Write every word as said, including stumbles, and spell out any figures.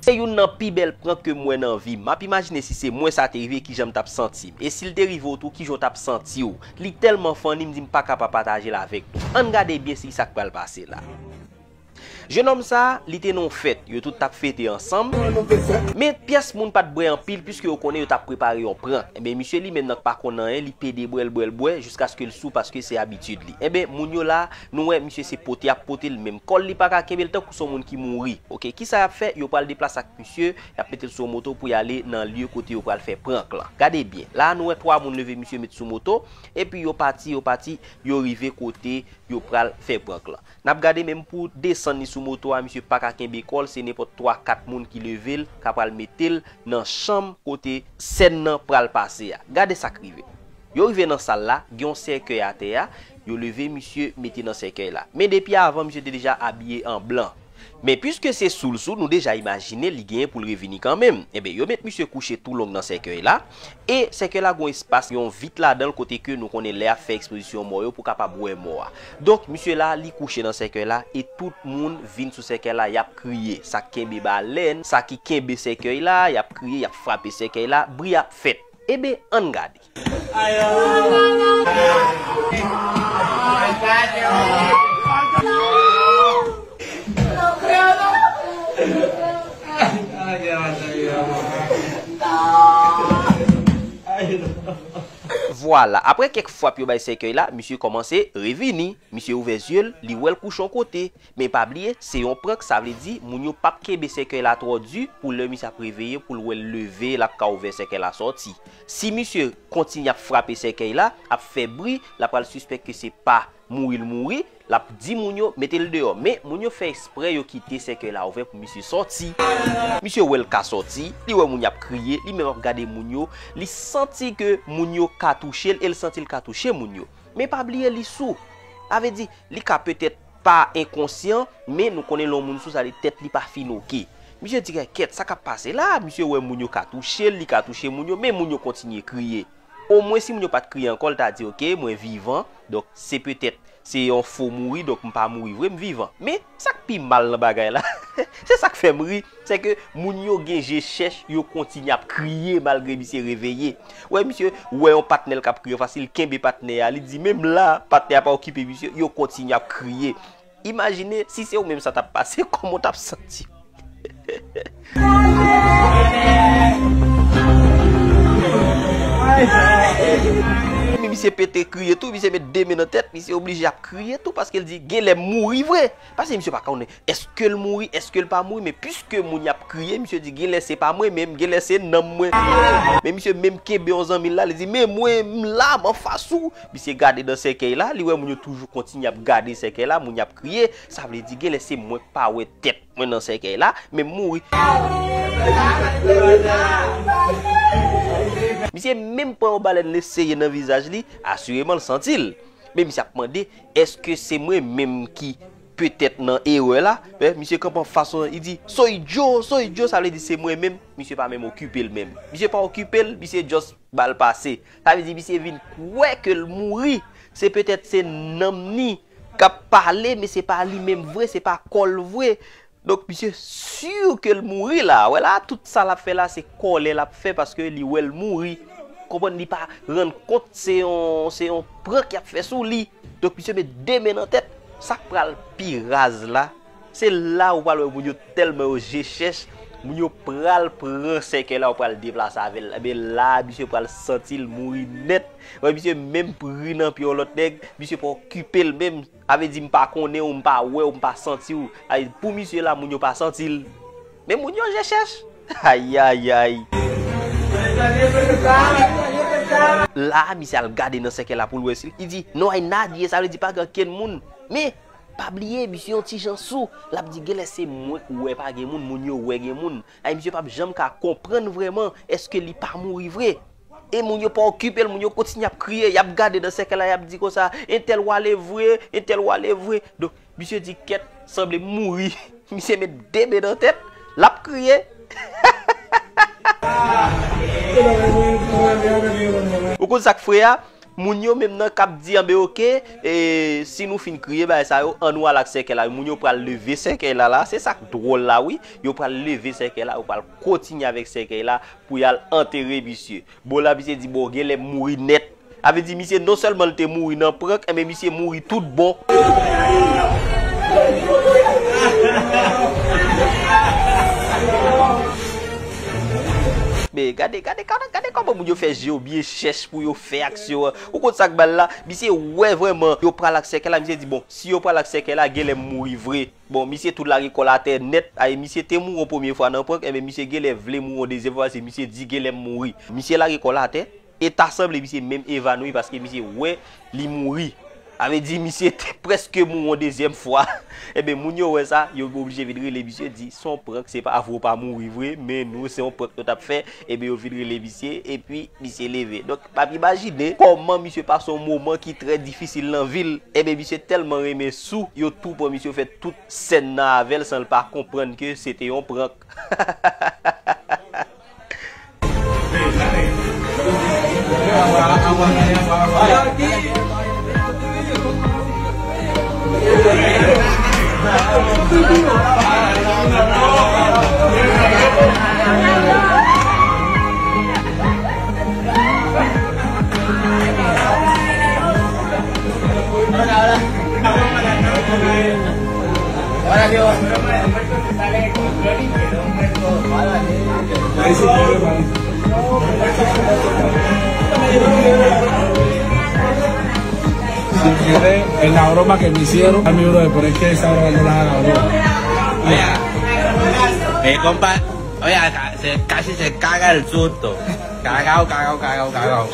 Se youn nan pi bèl prank ke m wè nan vi m. M ap imajine si se mwen sa te rive, kijan m t ap santi m. E si l te rive w tou, kijan w t ap santi w? Li tèlman funny, m di m pa ka pa pataje l avèk nou. Ann gade byen si sa k pral pase la. Jennonm sa, li te nan yon fèt, yo tout t ap fete ansanm. Men pyès moun pa t bwè anpil, piske yo konnen yo t ap prepare yon prank. Enben, misye li menm nan k pa konn anyen, li pede bwè l, bwè l, bwè, jiskaske l sou, paske se abitid li. Enben, moun yo la, nou wè misye se pote y ap pote l, menm kò l li pa ka kenbe l, tankou se yon moun ki mouri. Oke, kisa y ap fè? Yo pral deplase ak misye, y ap mete l sou yon moto pou y ale nan lye kote yo pral fè prank lan. Gade byen, la nou wè twa moun leve misye met sou moto, epi yo pati, yo pati, yo rive kote yo pral fè prank lan. N ap gade menm pou desann li sou moto a, misye pa ka kenbe kò l, se nenpòt twa, kat moun ki leve l, k ap pral mete l nan chanm kote sèn nan pral pase a. Gade sa k rive. Yo rive nan sal la, gen yon sèkèy atè a, yo leve misye mete nan sèkèy la. Men depi avan, misye te deja abiye an blan. Men piske se sou l sou, nou deja imajine li genyen pou l revini kanmenm. Enben, yo met misye kouche tou long nan sèkèy la, e sèkèy la gon espas, yon vit ladan l kote ke nou konnen lè y ap fè ekspozisyon mò yo pou kapab wè mò a. Donk, misye la, li kouche nan sèkèy la, e tout moun vin sou sèkèy la, y ap kriye. Sa k kenbe balèn, sa ki kenbe sèkèy la, y ap kriye, y ap frape sèkèy la, bri ap fèt. Enben, ann gade. Vwala, apre kèk frap yo bay sèkèy la, misye kòmanse revini. Misye ouvè zye l, li wè l kouche yon kote. Men pa bliye, se yon prank, sa vle di moun yo p ap kenbe sèkèy la twò di pou lè misye ap reveye, pou l wè l leve, l ap ka ouvè sèkèy la sòti. Si misye kontinye ap frape sèkèy la, ap fè bri, l ap pral sispèk ke se pa mouri l mouri, l ap di moun yo mete l deyò. Men moun yo fè eksprè yo kite sèkèy la ouvè pou misye sòti. Misye wè l ka sòti, li wè moun y ap kriye, li menm ap gade moun yo, li santi ke moun yo ka touche l e l santi l ka touche moun yo. Men pa bliye li sou. Sa vle di, li ka petèt pa enkonsyan, men nou konnen lè yon moun sou sa, li tèt li pa fin oke. Misye di, "Kèt, sa k ap pase la?" Misye wè moun yo ka touche l, li ka touche moun yo, men moun yo kontinye kriye. Omwen si moun yo pa t kriye ankò, l ta di, "Oke, mwen vivan, donk se petèt se yon fo mouri, donk m pa mouri vre, m vivan." Men, sa k pi mal nan bagay la, se sa k fè m ri, se ke moun yo gen je chèch, yo kontinye ap kriye malgre misye reveye. Wè, misye wè yon patnè l k ap kriye anfas li, l kenbe patnè a, li di, "Menm la, patnè a pa okipe misye," yo kontinye ap kriye. Imajine, si se ou menm sa t ap pase, kòman w t ap santi w? Men misye pete kriye tou, misye met de men nan tèt, misye oblije ap kriye tou, paske l di, "Genlè m mouri vre." Paske misye pa konnen èske l mouri, èske l pa mouri, men piske moun y ap kriye, misye di, "Genlè se pa mwen menm, genlè se nanm mwen." Men misye menm kenbe yon zanmi l la, li di, "Men mwen, m la, m anfas ou." Misye gade nan sèkèy la, li wè moun yo toujou kontinye ap gade sèkèy la, moun y ap kriye, sa vle di, "Genlè se mwen k pa wè tèt mwen nan sèkèy la, men m mouri." Misye menm pran yon balèn, l eseye nan vizaj li, asireman l santi l. Men misye ap mande, "Èske se mwen menm ki petèt nan erè la?" Men misye kanpe anfas, li di, "Soy yo, soy yo," sa vle di, "Se mwen menm." Misye pa menm okipe l menm. Misye pa okipe l, misye just ba l pase. Sa vle di, misye vin kwè ke l mouri. Se petèt se nanm ni k ap pale, men se pa li menm vre, se pa kò l vre. Donk, misye si ke l mouri la. Wè la, tout sa l ap fè la, se kòlè l ap fè paske li wè l mouri. Konprann, li pa rann kont se yon, se yon prank y ap fè sou li. Donk, misye met de men nan tèt. Sa k pral pi raz la, se la ou pral wè moun yo tèlman yo je chèch, moun yo pral pran sèkèy la, yo pral deplase avè l. Ebyen la, misye pral santi l mouri nèt. Wè, misye menm pri nan pye yon lòt nèg, misye pa okipe l menm. Sa vle di, "M pa konnen w, m pa wè w, m pa santi w." Ay, pou misye la, moun yo pa santi l. Men moun yo je chèch. Ayayay. La, misye al gade nan sèkèy la pou l wè si li di, "Non, ay nadye," sa vle di pa gen okenn moun. Men, pa bliye, misye yon ti jan sou. L ap di, "Genlè se mwen k wè pa gen moun, moun yo wè gen moun." Ay, misye p ap janm ka konprann vrèman èske li pa mouri vre. E moun yo pa okipe l, moun yo kontinye ap kriye, y ap gade nan sèkèy la, y ap di konsa, "Entèl w ale vre, entèl w ale vre." Donk, misye di, "Kèt, sanble m mouri." Misye met de men nan tèt, l ap kriye. Ou konn sa k fre a? Moun yo menm nan k ap di, anben oke, e, si nou fin kriye bagay sa yo, an nou al ak sèkèy la. Moun yo pral leve sèkèy la la, se sa k dwòl la wi. Yo pral leve sèkèy la, yo pral kontinye avèk sèkèy la pou y al antere misye. Bon la misye di, bon, genlè m mouri nèt. Sa vle di misye non sèlman l te mouri nan prank, enben misye mouri tout bon. Men gade, gade, gade, gade kòman moun yo fè je yo byen chèch pou yo fè aksyon an. Ou konn sa k ba l la? Misye wè vrèman yo pral ak sèkèy la, misye di, bon, si yo pral ak sèkèy la, genlè m mouri vre. Bon, misye tou lage kò l atè nèt. Ay, misye te mouri yon premye fwa nan prank, enben misye genlè vle mouri yon dezyèm fwa, paske misye di genlè m mouri. Misye lage kò l atè, e ta sanble misye menm evanoui, paske misye wè li mouri. Sa vle di misye te prèske mouri yon dezyèm fwa. Enben, moun yo wè sa, yo oblije vin rele misye, di, se yon prank, se pa vre w pa mouri vre, men nou, se yon prank nou t ap fè. Enben, yo vin rele misye, epi misye leve. Donk, m ap imajine kòman misye pase yon moman ki trè difisil nan vi l. Enben, misye tèlman renmen Sou, yo tou pran misye, yo fè tout sèn nan avè l san l pa konprann ke se te yon prank. Si quiere, en la broma que me hicieron, a mi brother, pero es que esa broma no la haga, bro. Oye, mi compa, oye, acá, se, casi se caga el susto. Cagao, cagao, cagao, cagao.